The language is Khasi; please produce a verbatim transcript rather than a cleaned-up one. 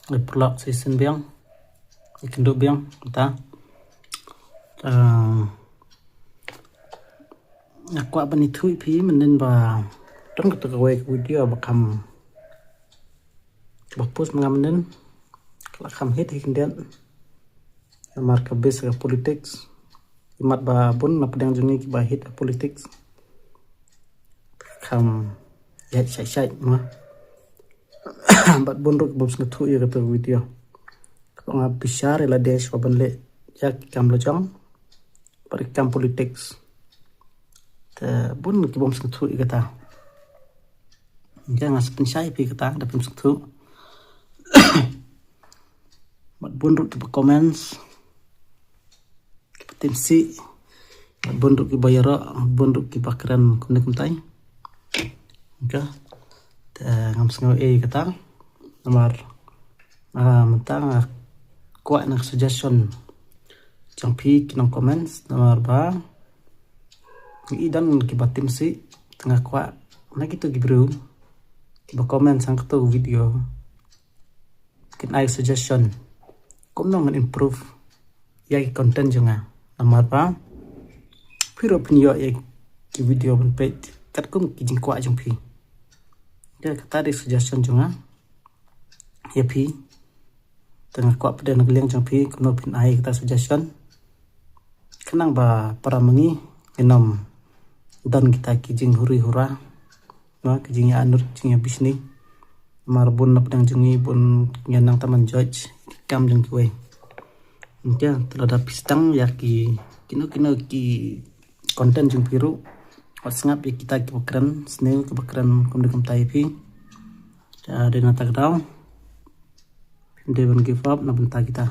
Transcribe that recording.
Nga pyrlok shisien biang, nga kynduh biang mynta. Nga kwah ban ïathuh ïa phi mynnin ba don kata kawei ka video ba kham, ba post ma nga mynnin, ka la kham hit hi khyndiat. Namar ka base ka politics, imat ba bun na pdeng jong ngi kiba hit ha politics kham ïaid shait shait ma. Bad bun ruh kibym sngewthuh ïa kata ka video. Kaba nga bishar ïa lade shuwa ban leh ïa ki kam la jong bad ki kam politics. Te bun kibym sngewthuh ïa kata. Nga sa pynshai ïa phi kata da phim sngewthuh. Bad bun ruh kiba comments, kiba tim sih, bad bun ruh kiba ïaroh, bun ruh kiba kren kumne kumtai. Te ngam sngew ei kata. Namar mynta nga kwah na ka suggestion jong phi ki nong comments, namar ba ngi don kiba tim sih. Te nga kwah na kito ki briew kiba comment sa kata ka video kin ai suggestion kumno ngan improve ïa ki content jong nga. Namar ba phi ruh phin ïoh ïa ki video ban peit katkum ki jingkwah jong phi. Kata dei suggestion jong nga ïa phi. Te nga kwah pat de na ka liang jong phi kumno phin ai kata suggestion, khnang ba para ma ngi ngin ym don kita ki jinghuri hura, ki jingïainut, jingïabishni. Namar bun na pdeng jong ngi bun ngi nang tang ban judge ki kam jong kiwei. Te lada phi sdang ïa ki kino kino ki content jong phi ruh, wat sngap ïa kita kiba kren sniew, kiba kren kumne kumtai ïa phi. Te dei na kata ka daw phim dei ban give up na bynta kita.